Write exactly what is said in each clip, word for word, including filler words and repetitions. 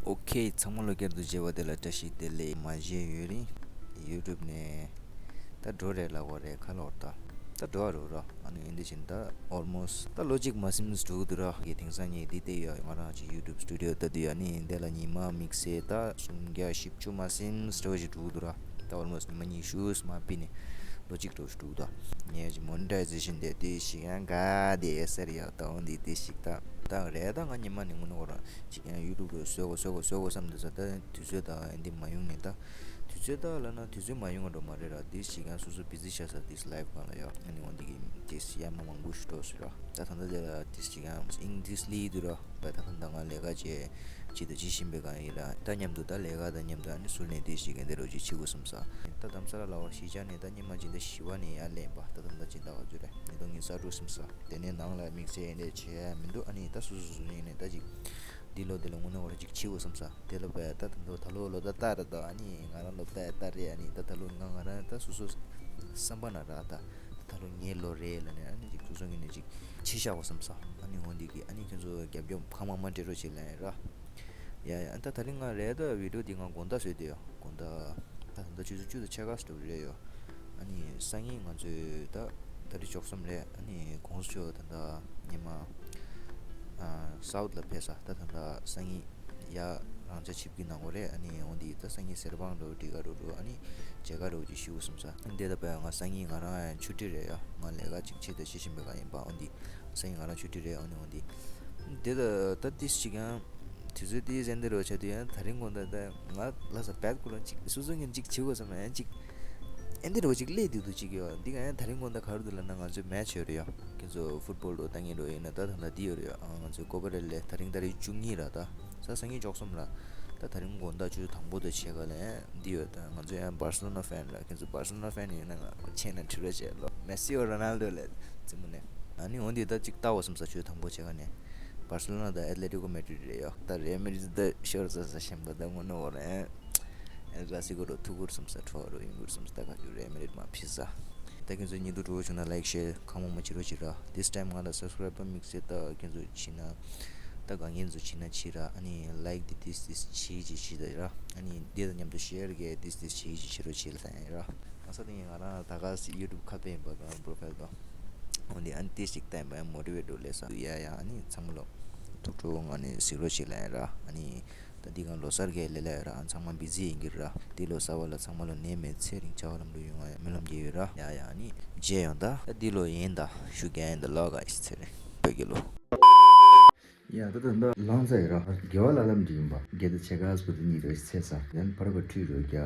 ཨོ་ཁེ། ཚང་མ་ལོ་བསྐྱར་དུ་མཇལ་བ་དེ་ལ་བཀྲ་ཤིས་བདེ་ལེགས། མ་མཇལ་ཡུན་རིང་། ཡུ་ཊུབ་ནས་ད་འགྲོ་རེད་ལབ་པ་རེད། ཁ་ལོར་ད་ད་འགྲོ་རུ་ར། ཨ་ནི་ཨིན་དི་བཞིན་ད་ཨོལ་མོ་སི་ཊི་ད་ལོ་གཅིག་མ་ཟིན་འགྲོ་གི་འདུག་ར། གི་དེང་སང་ཉིན་འདི་བལྟས་ཡོད། ང་རང་ཅིག་ཡུ་ཊུབ་སི་ཊུ་ཌི་ཡོ་ལྟ་དུས། ཨ་ནི་འདི་ལ་ཉི་མ་དམིགས་བསལ་ད་སུམ་བརྒྱ་བཞི་བཅུ་མ་ཟིན་འགྲོ་ཞིག་འགྲོ་གི་འདུག་ར། ད་ཨོལ་མོ་སི་ཊི་ཉི་མ་གཉིས་ཤུ་མ་ཕྱིན་ནས་ལོ་གཅིག་འགྲོ་ཞིག་འགྲོ་གི་འདུག་ངས་ཅིག་མོ་ནི་ཊའི་ཛེ་ཤན་དེ་དེ་ཞིག་ཡང་དགའ་བསྡད་ཡོད་ས་རེད་ཡ། ད་འོ་འདི་དེ་ཞིག་ད་ད་རེད། ད་ང་ཉི་མ་ནས་དངོས་གནས་ཁོ་རང་ཅིག་ཡང་ཡུ་ཊུབ་རུ་བཟོ་དགོས་བཟོ་དགོས་བཟོ་དགོས་བསམ་འདུག་ས། ད་དུས་ཚོད་ད་འདི་མ་ཡོང་ནས། ད་དུས་ཚོད་ད་ལབ་ན་དུས་ཚོད་མ་ཡོང་བ་འགྲོ་མ་རེད་ར། དེ་ཞིག་ཡང་སོ་སོ་བི་ཟི་ཆགས་ས་དེ་ལའིབ་སྒང་ལ་ཡ། ཨ་ནི་འོ་འདི་གི་དེ་ཡ་མ་མང་པོ་ཞིག་འགྲོ་ཟེར་ར། ད་ད་ལྟ་དེ་ལ་དེ་ཞིག་ཡང་ཨིན་དི་སི་ལི་འདུག་ར། ད་ད་ད་ང་ལས་ཀ་བྱེད་ཅི་ད་ཅི་བཞིན་པའི་སྒང་ཡིན་ལ། ད་མཉམ་དུ་ད་ལས་ཀ་དང་མཉམ་དུ་ཨ་ནི་ཟུར་ནས་དེ་ཞིག་གི་འདི་རོ་ཅིག་བྱེད་དགོས་བསམ་ས། ད་དམ་ས་ར་ལ་བ་གཞིས་ཆགས་ནས་ད་ཉི་མ་སྦྱིན་བདག་བཞི་པ་ནས་ཡར་ལེན་པ། ད་ད་ད་སྦྱིན་བདག་ག་ཚོད་རེད། ཉིས་སྟོང་ཉི་ཤུ་རྩ་དྲུག་བསམ་ས། དེ་ནས་ནང་ལ་དམིགས་བསལ་ཡིན་ལས་བྱེད་ཡ་མི་འདུག་ཨ་ནི་ད་སོ་སོ་སོ་སོ་ཡིན་ནས་ད་ཅིག་འདི་ལོ་འདི་ལོ་དངོས་གནས་ཁོ་ར་ཅིག་བྱེད་དགོས་བསམ་ས། དེ་ལ་བས་ད་ད་ད་ལོ་ལོ་ད་ལྟ་ར། ད་ཨ་ནི་ང་རང་ལོ་ད་ལྟ་རེད། ཨ་ནི་ད་ད་ལོ་ང་ང་རང་ད་སོ་སོ་བསམ་པ་ན་ར་ད། ད་ལོ་ངའི་ལོ་རེད་ལབ་ནས། ཨ་ནི་ཅིག་སོ་སོ་ངོས་ནས་ཅིག་ཕྱི་བཞག་པ་བསམ་ས། ཨ་ནི་འོ་འདི་གི་ཨ་ནི་ཁྱོད་ཚོ་རྒྱབ་སྐྱོར་གང་མང་མང་སྤྲད་རོགས་བྱེད་ལབ་ཡ་ར། ཡ་ཡ། ཨ་ད་དེ་རིང་ང་རེད་ད་བི་ཌི་ཡོ་འདི་ང་དགོང་དག་བཟོས་དེ་ཡོད། དགོང་དག་ད་ད་ཆུ་ཚོད་བཅུ་དང་ཕྱེད་ཀ་ཙམ་རེད་ཡོད། ཨ་ནི་སང་ཉིན་ང་ཚོས་ད་ད་རེས་འཇོག་བསམ་རེད། ཨ་ནི་དགོང་ཞོ་ད་ད་ཉི་མ་ཨ་སའུ་ཐི་ལ་ཕེབས་ས། ད་ད་ད་སང་ཉིན་ཡ་རང་ཅག་ཆིབས་ཀྱི་ནང་གོ་རེད། ཨ་ནི་འོ་འདི་ད་སང་ཉིན་གསེར་སྦང་འགྲོ་འགྲིག་ག་འགྲོ་འགྲོ། ཨ་ནི་མཇལ་ཁ་འགྲོ་ཅིག་ཞུ་བསམ་ས། འདི་ད་པ་ང་སང་ཉིན་ང་རང་ཡང་ཆུ་ཊི་རེད་ཡ། ང་ལས་ཀ་ཅིག་བྱེད་དེ་བྱེད་བཞིན་པའི་སྒང་ཡིན་པ། འོ་འདི་སང་ཉིན་ང་རང་ཆུ་ཊི་རེད། འོ་ནི་འོ་འདི་འདི་ད་ད་ཏིས་ཅིག་ཡང་དུས་ཚོད་ཏིས་ཨེ་འདི་རོ་ཆ་དུས་ཡང་དེ་རིང་དགོང་དག་ད་ང་ལ་ས་བད་ཁོ་རང་ཅིག་སོ་སོ་ངན་ཅིག་བྱེད་དགོས་བསམ་ཡང་ཅིག་ཨེ་འདི་རོ་ཅིག་སླེབས་དུས་དུ་ཅིག་ཡོད། འདི་ག་ཡང་དེ་རིང་དགོང་དག་ག་རུ་འདུག་ལབ་ན་ང་ཚོའི་མེ་ཆི་ཡོད་རེད་ཡ། ཁྱེད་ཚོ་ཕུཊ་བོལ་རོ་ལྟ་ངེས་རོ་ཡིན་ན་ད་ད་ད་འདི་ཡོད་རེད་ཡ། ཨ་ང་ཚོའི་ཀོ་པ་རེ་ལེ་དེ་རིང་ད་རེས་བཅུ་གཉིས་ར། ད་ས་སང་ཉིན་འཇོག་སོང་ར། ད་དེ་རིང་དགོང་དག་ཆུ་ཚོད་དང་པོ་དང་ཕྱེད་ཀ་ལ་འདི་ཡོད། ད་ང་ཚོ་ཡང་བར་སེ་ལོ་ན་ཕེན་ར། ཁྱེད་ཚོ་བར་སེ་ལོ་ན་ཕེན་ཡིན་ན་ང་མཆན་ན་བྲིས་རོགས་བྱས་ལོ། མེ་སི་འོ་རོ་ནལ་ཌོ་ལབ་རྩེད་མོ་ནས། ཨ་ནི་འོ་འདི་ད་ཅིག་ལྟ་འོ་བསམ་ས། ཆུ་ཚོད་དང་པོ་ཕྱེད་ཀ་ནས་བར་སེ་ལོ་ན་དང་ཨེ་ཐི་ལེ་ཊི་ཀོ་མེ་ཌི་རིད་རེད་ཡོ། ད་རེ་མེ་ཌི་རིད་ད་ཤོར་ས་ས་ཞེན་པ་ད་དངོས་གནས་འོ་རེད། ཨེལ་ཀ་ལ་སི་ཀོ་རུ་ཐུག་གུར་སམ་ས་ཁྲོ་རུ་ཡིན་གུར་སམ་ས། ད་ག་རྒྱུ་རེ་མི་རེད་མ་ཕི་ས། ད་ཁྱེད་ཚོ་ཉིན་དུ་འགྲོ་བྱུང་ན་ལའིག་ཤེར་གང་མང་མང་བྱེད་རོགས་བྱེད་ར། This time ང་ལ་སབ་སི་ཀ་རའིབ་པར་དམིགས་བསལ་ད་ཁྱེད་ཚོ་བྱེད་ན་ད་དགའ་མཁན་ཚོ་བྱེད་ན་བྱེད་ར། ཨ་ནི་ལའིག་དེ་ཏིས་ཏིས་བྱེད་ཅིག་བྱེད་ད་ར། ཨ་ནི་དེ་དང་མཉམ་དུ་ཤེར་གི་ཏིས་ཏིས་བྱེད་ཅིག་བྱེད་རོགས་བྱེད་ལ་ཡིན་ར། ང་ས་དེ་ངས་ང་རང་ད་ག་སི་ཡུ་ཊུབ་ཁ་པེ་ཡིན་པ་ག་པོ་རོ་ཕའིལ་དང་འོན་ཏེ་ཨ་ནི་ཏིས་ཅིག་བསྟན་པ་ཡང་མོ་ཊི་ཝེཊ་འགྲོ་ལས་ས་ཡ་ཡ། ཨ་ནི་ཚང་མ་ལོ་ཐུགས་སྤྲོ་ང་ནི་གཟིགས་རོགས་བྱེད་ལ་ཡིན་ར། ཨ་ནི། ད་འདི་གང་ལོ་གསར་གྱི་ལེ་ལ་ཡོད་ར། ཚང་མ་བི་ཛི་ཡིན་གྱི་ར། འདི་ལོ་གསར་བ་ལ་ཚང་མ་ལོ་ནད་མེད་ཚེ་རིང་བྱ་བ་ལམ་འགྲོ་ཡོང་བ་སྨོན་ལམ་རྒྱག་ཡོད་ར། ཡ་ཡ་ནི་མཇལ་ཡོང་ད། ད་འདི་ལོ་ཡིན་ད་ཞུ་རྒྱ་ཡིན་ད་ལོ་ག་ཡིས་ཚེ་རིང་བོད་ཀྱི་ལོ། ཡ་ད་ད་ད་ལང་ཚ་ཡི་ར། དགེ་བ་ལ་ལམ་འདི་ཡིན་པ། དགེ་ད་ཆེ་ག་སྤུ་ཏི་གཉིས་ར་ཚེ་ས་ཡན་བར་བ་ཁྲུས་རོ་རྒྱ།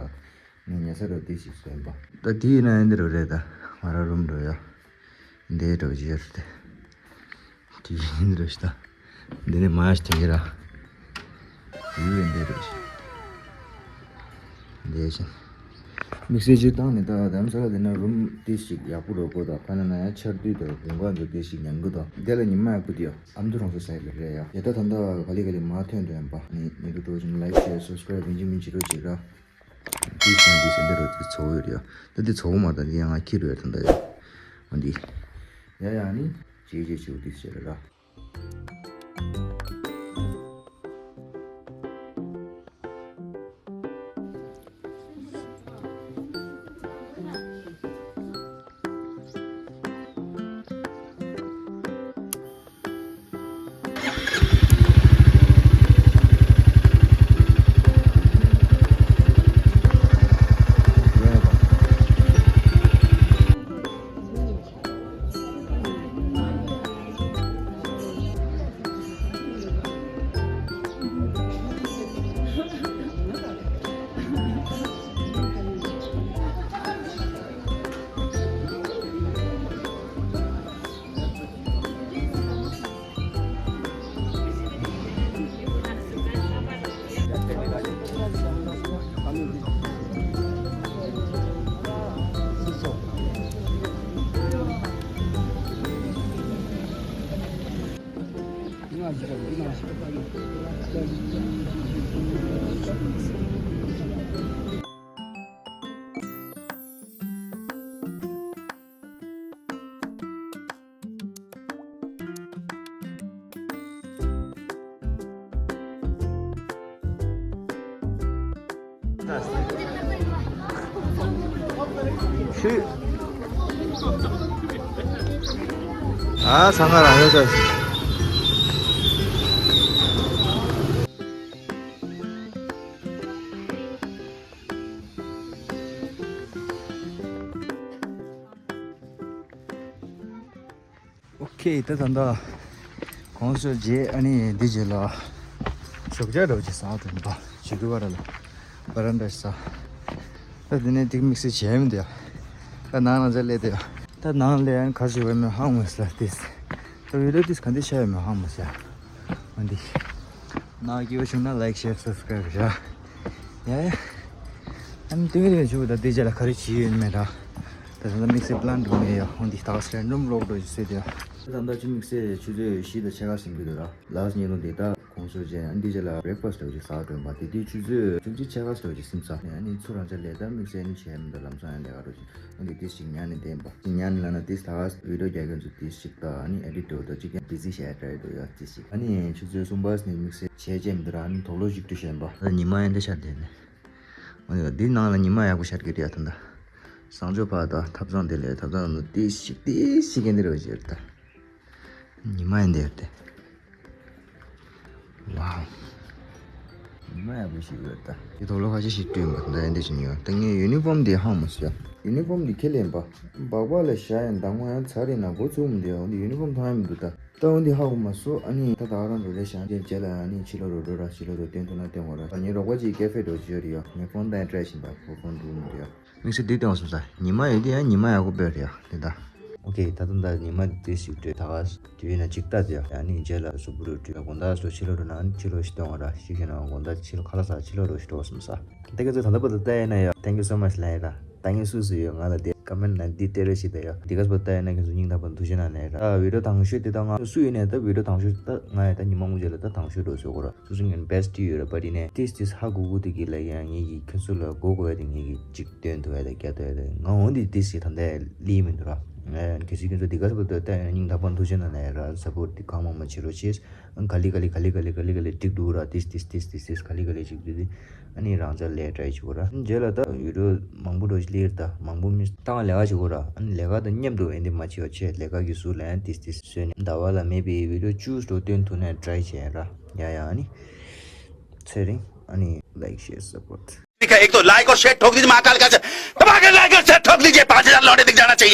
ངས་ཉལ་ས་རོ་དེ་ཞིག་སོན་པ། ད་དེ་ཡིན་ན་ཡིན་འདི་རོ་རེད་ད། ང་ར་རུམ་འགྲོ་ཡ། འདི་འགྲོ་ཡོད་རེད། དེ་ཡིན་འདི་རོ་ཞིག་ད། འདི་ནི་མ་ཡ་ཞིག་དེ་ཡིན་ར། ཡུལ་ཡིན་འདི་རོ་ཞིག་འདི་བཞིན། དམིགས་བསལ་སྤྱིར་བཏང་ནི་ད་དམ་ས་ལ་འདི་ན་རུམ་དེ་ཞིག་ཡག་པོ་རོ་གོ་ད། ཁ་ན་ན་ཡ་ཆར་དུས་ད་དགུན་ཁ་ཚོ་དེ་ཞིག་ཉམས་གི་ད། འདི་ལ་ཉི་མ་ཡག་པོ་དེ་ཡོད། ཨ་མདོ་རང་སོ་ས་ཡི་ལ་རེད་ཡ། ཡ་ད་ད་ད་ག་ལི་ག་ལི་མ་ཐོན་འགྲོ་ཡིན་པ། ནི་ནི་དུ་འགྲོ་བཞིན་ལའིག་ཤེར་སབ་སི་ཀ་རའིབ་ཡིན་གཅིག་མིན་གཅིག་རོགས་བྱེད་ར། འདི་ཚོ་འདི་ཟེར་འདི་རོ་འདི་ཚོ་ཡོད་རེད་ཡ། ད་འདི་ཚོ་མ་ད་འདི་ཡང་ང་ཁྱི་རོ་ཡ་ད་འདི་ཡ། འོ་འདི། ཡ་ཡ་ནི་ཇེ་ཇེ་ཇེ་འདི་ཟེར་ར། ཨ་ཚང་མ་རང་ཡོད་ད། ཨོ་ཁེ། ད་ད་ལྟ་གོང་སོ་རྗེས་ཨ་ནི་འདི་རྗེས་ལ་ཞོགས་ཇ་འདྲ་བོ་ཅིག་ཟ་འགྲོ་ཡིན་པ། ཞོགས་ཇ་བ་ར་ལ་བ་ར་འདྲ་ཟ། ད་འདི་ནས་ཏིག་དམིགས་བསལ་བྱས་མི་འདུག་ཡ། ད་ནང་ན་ཚ་སླེབས་འདུག་ཡ། ད་ནང་སླེབས་ཨ་ནི་ག་ཞིག་བས་མི་ཧང་མ་ཟ་ཏིས། ད་བི་ལོ་ཏིས་ག་འདི་ཤ་ཡ་མི་ཧང་མ་ཟ། འོན་ཏེ། ནང་སྐྱིད་པོ་བྱུང་ན་ལའིཀ་ཤེར་སབ་སི་ཀ་རའིབ་ར། ཡ་ཡ། ཨ་ནི་དུས་རེ་བྱུང་ད་དེ་རྗེས་ལ་ག་རེ་བྱེད་ཡོད་མེད་ར། ད་ད་ལྟ་དམིགས་བསལ་པི་ལན་འགྲོ་མེད་ཡ། འོན་ཏེ་ད་ག་སེ་རན་ཌམ་ལོག་འགྲོ་ཞིག་བཟོས་ཏེ་ཡ། ད་ལྟ་ཆུ་དམིགས་བསལ་ཆུ་ཚོད་བཞི་དང་ཕྱེད་ཀ་ཟིན་གྱི་འདུག་ར། ལ་སི་ཉིན་ལོ་འདི་ད་གོང་སོ་རྗེས་ཨ་ནི་དེ་རྗེས་ལ་བྷི་རེག་ཕ་སི་ཊི་འདྲ་བོ་ཅིག་ཟ་འགྲོ་ཡིན་པ། དེ་དུས་ཆུ་ཚོད་བཅུ་གཅིག་ཕྱེད་ཀ་ཙམ་ཅིག་ཟིན་ཚར། ཨ་ནི་ཚུར་རང་ཅག་ལས་ད་དམིགས་བསལ་ནི་བྱས་མི་འདུག་ལམ་སང་ཡང་ལས་ཀ་འགྲོ་ཅིག་འོན་ཏེ་ཏིས་ཅིག་ཉལ་ནས་བསྡད་པ། ཉལ་ནས་ལབ་ན་ཏིས་ད་ག་བི་ཌིའོ་རྒྱག་མཁན་ཚོ་ཏིས་ཅིག་ད་ཨ་ནི་ཨེ་ཌིཊ་འགྲོ་ད་ཅིག་ཀྱང་བི་ཟི་བྱས་ཏྲའི་འགྲོ་ཡ་ཏིས་ཅིག་ཨ་ནི་ཆུ་ཚོད་གསུམ་པ་ནས་དམིགས་བསལ་བྱས་བྱས་མི་འདུག་ར། ཨ་ནི་དོག་ལོ་ཞིག་བྲིས་བཞིན་པ། ད་ཉི་མ་ཡང་འདི་ཤར་བསྡད་ནས། འོ་ཡ་འདི་ནང་ལ་ཉི་མ་ཡག་པོ་ཤར་གི་རེད་ཡ། ད་ད་བཟང་སྤྱོད་ཕ་ད་ཐབ་ཚང་དེ་ལས་ཐབ་ཚང་ནང་ཏིས་ཅིག་ཏིས་ཅིག་གན་འདི་རེད་བ་ཞེས་ད། ཉི་མ་ཡང་འདི་རེད་དེ། ཝའོ། ཉི་མ་ཡག་པོ་ཞིག་ཡོད་ད། དེ་དོག་ལོ་ཁ་ཤས་ཤིག་བསྐྲུན་པ་འདྲ་ཡིན་འདི་ཞིག་ཉོ། ད་ངས་ཡུ་ནི་ཕོམ་འདི་ཧང་མ་སོ་ཡ། ཡུ་ནི་ཕོམ་འདི་ཁས་ལེན་པ། སྦག་སྦག་ལ་བཞག་ཡང་ཟླ་ངོ་ཡང་ཚར་རེ་ན་འགོ་ཚུགས་མི་འདུག་ཡ། འོ་འདི་ཡུ་ནི་ཕོམ་མཐོང་ཡ་མི་འདུག་ད། ད་འོ་འདི་ཧ་གོ་མ་སོ། ཨ་ནི་ད་ད་ག་རང་འགྲོ་རེ་བཞག་རྗེས་རྗེས་ལ་ཨ་ནི་ཕྱི་ལོགས་འགྲོ་འགྲོ་ར་ཕྱི་ལོགས་འགྲོ་སྟོན་ཐུབ་ན་སྟོན་དགོས་ར། ད་ངའི་རོགས་པ་ཅིག་ཀེ་ཧྥེ་འགྲོ་བྱོས་རེ་ཡ། ངས་ཕོན་བཏང་ཡ་ཊ་རའི་བྱིན་པ་ཁོ་ཕོན་འགྲོ་མི་འདུག་ཡ། དམིགས་བསལ་འདི་སྟོན་སོང་ས། ཉི་མ་ཡོད་དེ་ཡང་ཉི་མ་ཡག་པོ་དཔེ་རེད་ཡ་དེ་ད། ཨོ་ཁེ། ད་དུང་ད་ཉི་མ་དེ་ཞིག་བྲོས་ད་ག་དུས་ཡིན་ན་ཅིག་ལྟ་དེ་ཡ། ཡང་ནི་རྗེས་ལ་གཟུགས་པོ་རུ་བྲོས་དགོང་དག་སོ་ཕྱི་ལོགས་འགྲོ་ན་ཕྱི་ལོགས་ཤི་སྟོན་བ་ར་ཤི་ཤི་ན་དགོང་དག་ཕྱི་ལོགས་ཁ་ལག་ཟ་ཕྱི་ལོགས་རུ་ཤི་འགྲོ་སོང་ས། ད་ཁྱེད་ཚོ་ད་ལྟ་བར་དུ་ལྟ་ཡིན་ན་ཡ། Thank you so much ལབ་ཡ་ར། ད་ངས་སུ་སུ་ཡོད་ང་ལ་དེ་ཀ་མེན་ན་འདི་ཏེ་རེ་ཞིག་ད་ཡ། འདི་ག་སོ་ལྟ་ཡིན་ན་ཁྱེད་ཚོ་སྙིང་ཐག་པ་ཐུགས་རྗེ་གནང་ལབ་ཡ་ར། ཨ་བི་ཌིའོ་དང་ཤོས་དེ་ད་ང་སུ་ཡིན་ནས་ད་བི་ཌིའོ་དང་ཤོས་ད་ང་ཡ་ད་ཉི་མ་དངོས་རྗེས་ལ་ད་དང་ཤོས་འགྲོ་སོ་གོ་ར། སོ་སོ་ངན་བེ་སི་ཊི་ཡོད་ར་བ་དེ་ནས་ཏིས་ཏིས་ཧ་གོ་གོ་དེ་གི་ལ་ཡང་ངེད་ཀྱི་ཁྱོད་ཚོ་ལ་གོ་གོ་ཡ་དེ་ངེད་ཀྱི་ཅིག་སྟོན་ཐུབ་ཡ་དེ་རྒྱ་ཐུབ་ཡ་དེ་ང་འོན་དེ་ཏིས་ཞིག་ད་ལྟ་ལི་མི་འདུག་ར། ང་ཡང་གལ་སྲིད་ཁྱོད་ཚོ་དེ་ག་ས་བར་དུ་ལྟ་ཡོད་ན་སྙིང་ཐག་པ་ཐུགས་རྗེ་གནང་ལ་ཡ་ར། སཔོར་ཊི་དེ་གང་མང་མང་བྱེད་རོགས་བྱེད། ཨ་ག་ལེ་ག་ལེ་ག་ལེ་ག་ལེ་ག་ལེ་ག་ལེ་འགྲིག་འདུག་ར། ཏིས་ཏིས་ཏིས་ཏིས་ཏིས་ག་ལེ་ག་ལེ་ཅིག་འདུག་དེ་ཨ་ནི་རང་ཅག་ལས་ཊ་རའི་བྱེད་དགོས་ར། རྗེས་ལ་ད་བི་ཌིའོ་མང་པོ་འགྲོ་ཞིག་ལེར་ད་མང་པོ་མི་ཏང་ལས་ཀ་བྱེད་དགོས་ར། ཨ་ནི་ལས་ཀ་དང་མཉམ་དུ་ཨེ་འདི་མ་བྱེད་པ་བྱས་ལས་ཀ་གི་ཟུར་ལ་ཡང་ཏིས་ཏིས་བཟོས་ནས་ཟླ་བ་ལ་མེད་པའི་བི་ཌིའོ་བཅུ་འགྲོ་སྟོན་ཐུབ་ན་ཊ་རའི་བྱས་ར། ཡ་ཡ། ཨ་ནི་ཚེ་རིང་། ཨ་ནི་ལའིཀ་ཤེར་སཔོར་ཊི། ठीक है, एक तो लाइक और शेयर ठोक दीजिए महाकाल का, दबा के लाइक और शेयर ठोक दीजिए, पाँच हज़ार लौटे दिख जाना चाहिए।